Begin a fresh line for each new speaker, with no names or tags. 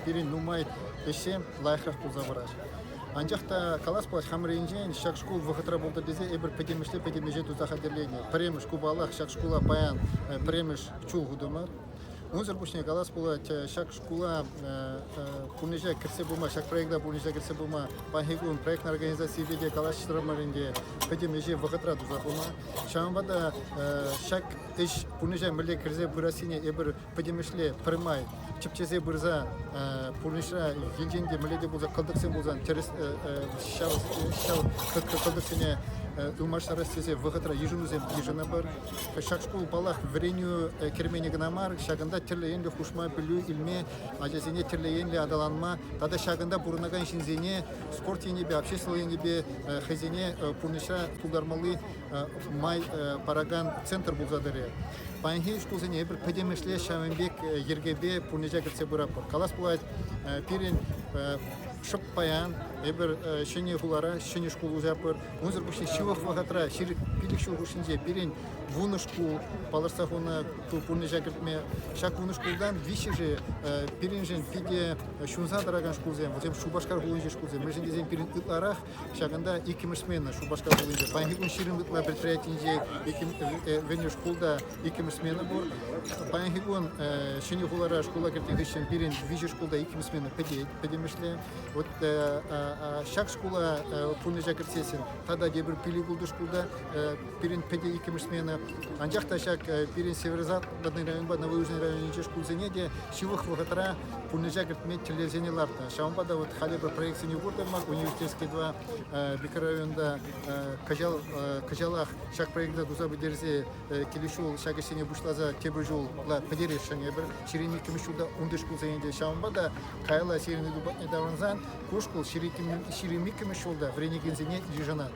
пирӗн нумай ӗҫсем лайӑхрах пулса пыраҫ. Анчах та калас пулать, хамӑр енчен ҫак шкул вӑхӑтра пултӑр тесе эпир пӗтӗмӗшле пӗтӗм ӗҫе туса хатӗрленӗ. Пӗрремӗш ку паллах ҫак шкула паян пӗрремӗш чул хутӑмӑр. Унсӑр пуҫне калас пулать, ҫак шкула пурнӑҫа кӗртсе пыма, ҫак проекта пурнӑҫа кӗртсе пыма паянхи кун проектная организацийӗпе те калаҫрӑмӑр ӗнтӗ, пӗтӗм ӗҫе вӑхӑтра туса пыма. Ҫавӑнпа та ҫак ӗҫ пурнӑҫа мӗнле кӗрсе пырассине эпир пӗтӗмӗшле пӗрмай чӗпчесе пырса пурнӑҫра енчен те мӗнле те пулса кӑлтӑксем пулсан тӗрӗс ҫав ҫав кӑлтӑксене ылмаштарас тесе вӑхӑтра йышӑнусем йышӑнӑпӑр. Ҫак шкул, паллах, вӗренӳ керменӗ кӑна мар, ҫакӑнта тӗрлӗ енлӗ хушма пӗлӳ илме, ачасене тӗрлӗ енлӗ аталанма тата ҫакӑнта пурӑнакан ҫынсене спорт енӗпе, общество енӗпе хӑйсене пурнӑҫра тултармалли май паракан центр пулса тӑрӗ. Паянхи шкулсене эпир пӗтӗмӗшле ҫавӑн пек йӗркепе пурнӑҫа кӗртсе пыратпӑр. Калас пулать, пирӗн шӑп паян эпир ҫӗнӗ хулара ҫӗнӗ шкул уҫатпӑр. Унсӑр пуҫне ҫывӑх вӑхӑтра, 25 ҫул хушшинче пирӗн вунӑ шкул палӑртса хунӑ пурнӑҫа кӗртме. Ҫак вунӑ шкултан виҫҫӗшӗ пирӗншӗн питӗ ҫунса тӑракан шкулсем. Вӗсем Шупашкар хулинчи шкулсем. Мӗншӗн тесен пирӗн ытларах ҫакӑнта иккӗмӗш смена Шупашкар хулинче. Паянхи кун 20 ытла предприятинче вӗреннӗ шкулта иккӗмӗш смена пур. Паянхи кун ҫӗнӗ хулара шкула кӗртнӗ хыҫҫӑн пирӗн виҫӗ шкулта иккӗмӗш смена пӗтет пӗтӗмӗшле. Вот ҫак шкула пурнӑҫа кӗртсессӗн тата тепӗр пилӗк-ултӑ шкулта пирӗн пӗтӗ иккӗмӗш смена. Анчах та ҫак пирӗн Северо-Западный районпа Новоюжный районӗнчи шкулсене те ҫывӑх вӑхӑтра пурнӑҫа кӗртме тӗллевсене лартнӑ. Ҫавӑнпа та вот халӗ пӗр проектсене куртӑмӑр. Университетский 2 микрорайонта кӑҫал кӑҫалах ҫак проекта туса пӗтерсе килес ҫул ҫак ӗҫсене пуҫласа тепӗр ҫулла пӗтересшӗн эпир. 22-мӗш ҫулта унти шкулсене те. Ҫавӑнпа та каялла сирӗн ыйту патне таврӑнсан ку шкул 22-мӗш ҫулта вӗренекенсене йышӑнать.